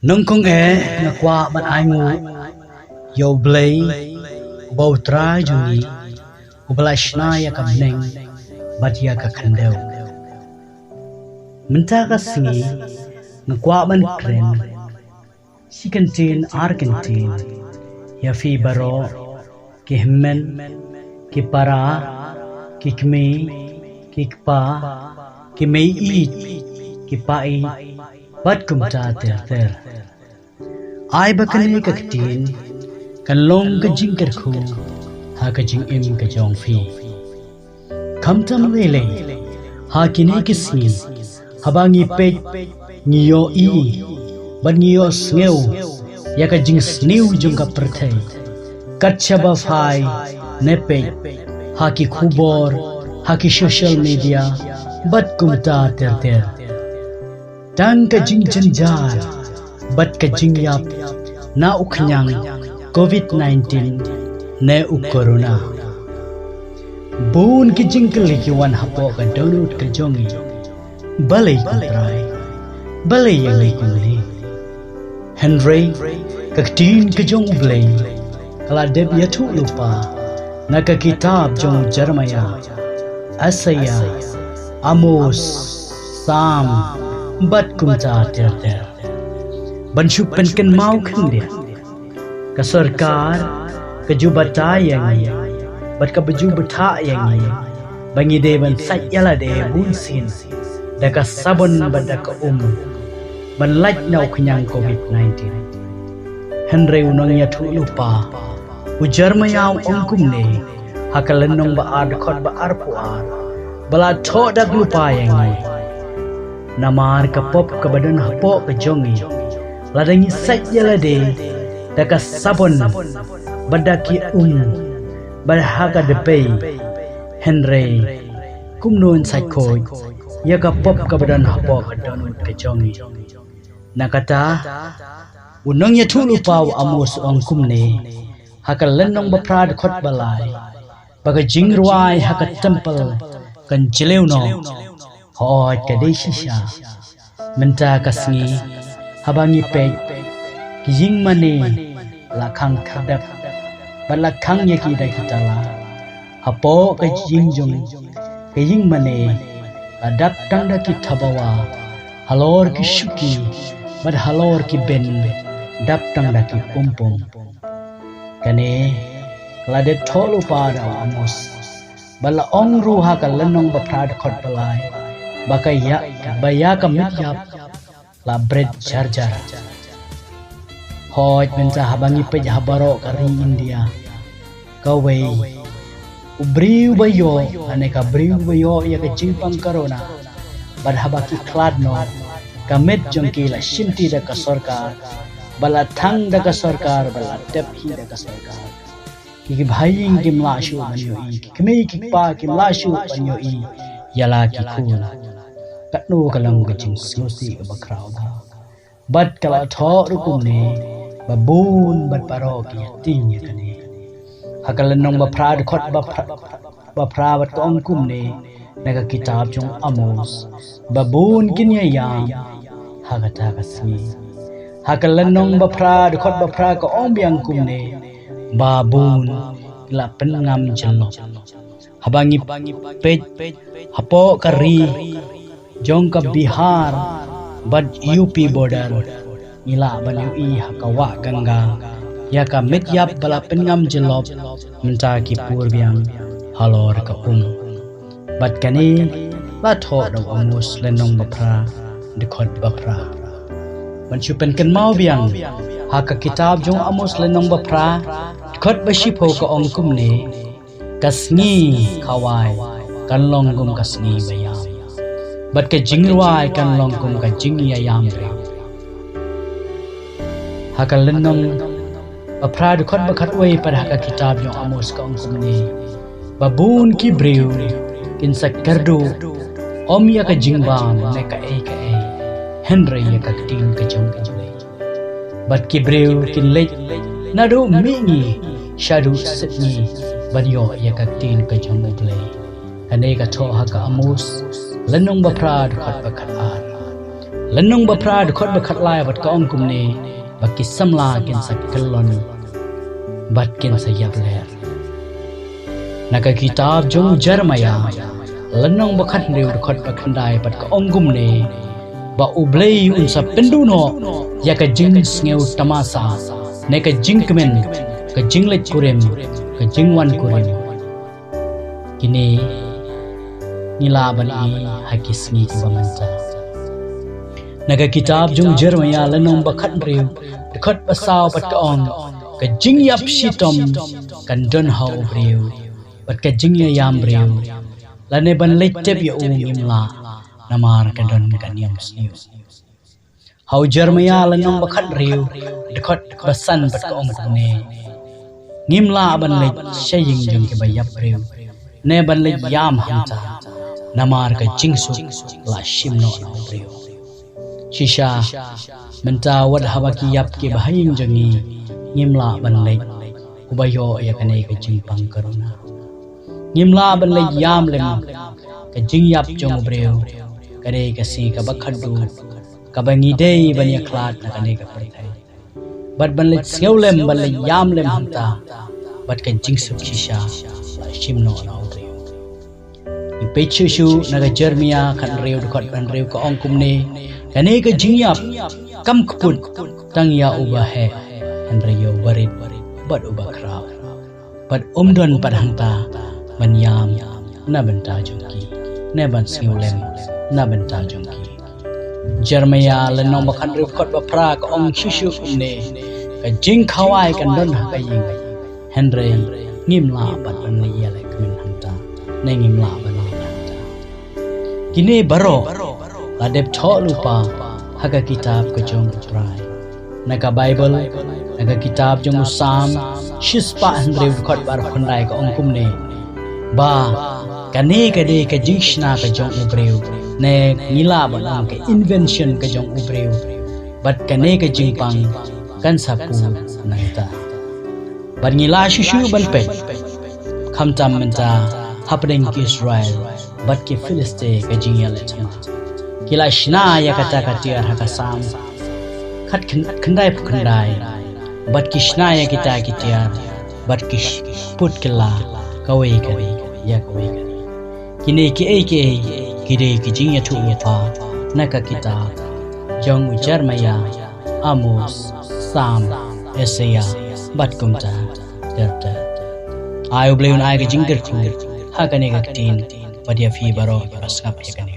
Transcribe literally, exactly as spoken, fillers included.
Nongkong eh, nga kwah ban ai nguh ïa U Blei, uba U Trai jong ngi, uba la shna ïa ka bneng bad ïa ka khyndew. Mynta ka sngi nga kwah ban kren shi kyntien ar kyntien ïa phi baroh, ki hynmen, ki para, ki kmie, ki kpa, ki mei ïeit, ki pa ïeit, bad kumta ter ter. Ai ba kane ka ktien kan long ka jingkyrkhu ha ka jingim ka jong phi. Khamtam lei lei, ha kine ki sngi, haba ngi peit, ngi ïohi bad ngi ïohsngew ïa ka jingsniew jong ka pyrthei, kat shaba phai ne peit ha ki khubor, ha ki social media, bad kumta ter ter. Tang ka jingjynjar bad ka jingïap na u khñiang covid nineteen ne u corona. Bun ki jingkylli ki wan hapoh ka dohnud ka jong ngi. Balei, ko Trai? Balei ïa ngi kumne? Hynrei ka ktien ka jong U Blei ka la dep ïathuh lypa na ka kitab jong u Jeremiah, Isaiah, Amos, Psalm, bad kumta ter ter. Ban shu pynkynmaw khyndiat, ka sorkar ka ju batai ïa ngi bad kaba ju bthah ïa ngi ba ngi dei ban sait ïa lade bunsien da ka sabon bad da ka um ban lait na u khñiang covid nineteen. Hynrei u nongïathuh lypa u Jeremiah u ong kumne ha ka lynnong ba ar, dkhot ba arphew ar, ba la thoh da ka lypa ïa ngi. Namar ka pop kaba don hapoh ka jong ngi, lada ngi sait ïa lade da ka sabon bad da ki um bad ha ka dpei, hynrei kumno yn sait khuid ïa ka pop kaba don hapoh ka dohnud ka jong ngi? Na kata, u nongïathuh lypa u Amos u ong kumne ha ka lynnong ba phra, dkhot ba lai, ba ka jingrwai ha ka templ kan jylliew noh. Hooid, ka dei shisha. Mynta ka sngi, haba ngi peit, ki ïing mane la khang khyrdep bad la khang ïa ki da ki tala. Hapoh ka ïing jong, ka ïing mane la dap tang da ki thabawa, halor ki shuki bad halor ki ben dap tang da ki pumpum. Kane ka la dep thoh lypa da u Amos, bad la ong ruh ha ka lynnong ba phra, dkhot ba lai, ba ka ïa, ba ïa ka met ïap la bret jar jar. Hooid, mynta haba ngi peit ha baroh ka ri India, kawei u briew ba ïoh, lane ka briew ba ïoh ïa ka jingpang corona, bad haba ki khlad noh, ka met jong ki la shimti da ka sorkar, ba la thang da ka sorkar, ba la tep hi da ka sorkar. Ki, ki bhaïing kim lah shuh ban ïohi, ki kmie ki kpa kim lah shuh ban ïohi ïa la ki khun. Katno ka long ka jingsngewsih kaba khraw bha. Bad ka la thoh ruh kumne, ba bun bad baroh ki ïa tieng ïa kane. Ha ka lynnong ba phra, dkhot ba phra, ba phra bad ka ong kumne na ka kitab jong Amos, ba bun kin ïa ïam ha kata ka sngi. Ha ka lynnong ba phra, dkhot ba phra ka ong biang kumne, ba bun ki la pynngam jyllop. Haba ngi peit hapoh ka ri jong ka Bihar bad U P border, ngi lah ban ïohi ha ka wah Ganga ïa ka met ïap ba la pynngam jyllop mynta ki por biang halor ka um. Bad kane la thoh da u Amos lynnong ba phra, dkhot ba phra. Ban shu pynkynmaw biang, ha ka kitab jong u Amos lynnong ba phra, dkhot ba shiphew ka ong kumne, ka sngi khawai kan long kum ka sngi ba ïam, bad ka jingrwai kan long kum ka jingïaïam briew. Ha ka lynnong ba phra, dkhot ba khatwei pat ha ka kitab jong u Amos ka ong kumne, ba bun ki briew kin sa kyrduh, ym ïa ka jingbam ne kaei kaei, hynrei ïa ka ktien ka jong U Blei. Bad ki briew kin leit naduh mihngi shaduh sepngi ban ïoh ïa ka ktien ka jong U Blei. Kane ka thoh ha ka Amos lynnong ba phra, dkhot ba khatar. Lynnong ba phra dkhot ba khatlai bad ka ong kumne, ba ki samla kin sa kyllon bad kin sa ïap leh. Na ka kitab jong Jeremiah, lynnong ba khathynriew dkhot ba khyndai bad ka ong kumne, ba U Blei un sa pynduh noh ïa ka jingsngew tamasa, ne ka jingkmen, ka jingleit kurim, ka jingwan kurim. Kine ngi lah ban i ha ki sngi kiba mynta. Na ka kitab jong Jeremiah lynnong ba khathynriew, dkhot ba saw bad ka ong, ka jingïap shitom kan don ha u briew, bad ka jingïam briew, lane ban leit tep ïa u ngim lah, namar ka don ka niam sniew. Ha u Jeremiah lynnong ba khathynriew, dkhot ba san bad ka ong kumne, ngim lah ban leit sha ïing jong kiba ïap briew, ne ban leit ïam hangta, namar ka jingsuk la shim noh na u briew. Shisha mynta wat haba ki ïap kiba ha ïing jong ngi, ngim lah ban leit, uba ïoh ïa kane ka jingpang karuna. Ngim lah ban leit ïam lem, ka jingïap jong u briew ka dei ka sngi kaba khadduh kaba ngi dei ban ïakhlad na kane ka pyrthei. Bad ban leit sngewlem, ban leit ïam lem hangta, bad ka jingsuk shisha la shim noh na u briew. Ngi peit shuh shuh na ka Jeremiah khathynriew dkhot ba hynriew ka ong kumne, kane ka jingïap kam kput tang ïa uba heh, hynrei ïa uba rit bad uba khraw. Bad um don pat hangta ban ïam na bynta jong ki, ne ban sngewlem na bynta jong ki. Jeremiah lynnong ba khathynriew dkhot ba phra ka ong shisha kumne, ka jingkhawai kan don ha ka ïing, hynrei ngim lah pat ban leit ïaleh kmen hangta, ne ngim lah ban leit hangta. Kine baroh la dep thoh lypa ha ka kitab ka jong u Trai. Na ka Baibl, na ka kitab jong u Salm shispah hynriew dkhot ba arphew khyndai ka ong kumne, ba kane ka dei ka jingshna ka jong u briew, ne ngi lah ban ong ka invention ka jong u briew. Bad kane ka jingpang kan sa pur nangta. Bad ngi lah shuh shuh ban peit, khamtam mynta hapdeng ki Israel bad ki Philistine ka jingïaleh thma. Ki la shna ïa kata ka tiar ha ka Salm khat khyn-, khyndai phew khyndai. Bad ki shna ïa kita ki tiar, bad ki sh-, put kylla kawei ka ri ïa kawei ka ri. Kine kiei kiei ki dei ki jingïathuhlypa na ka kitab jong u Jeremiah, Amos, Salm, Isaiah, bad kumta ter ter. Ai U Blei un ai ka jingkyrkhu ha kane ka ktien bad ïa phi baroh kiba sngap ïa kane.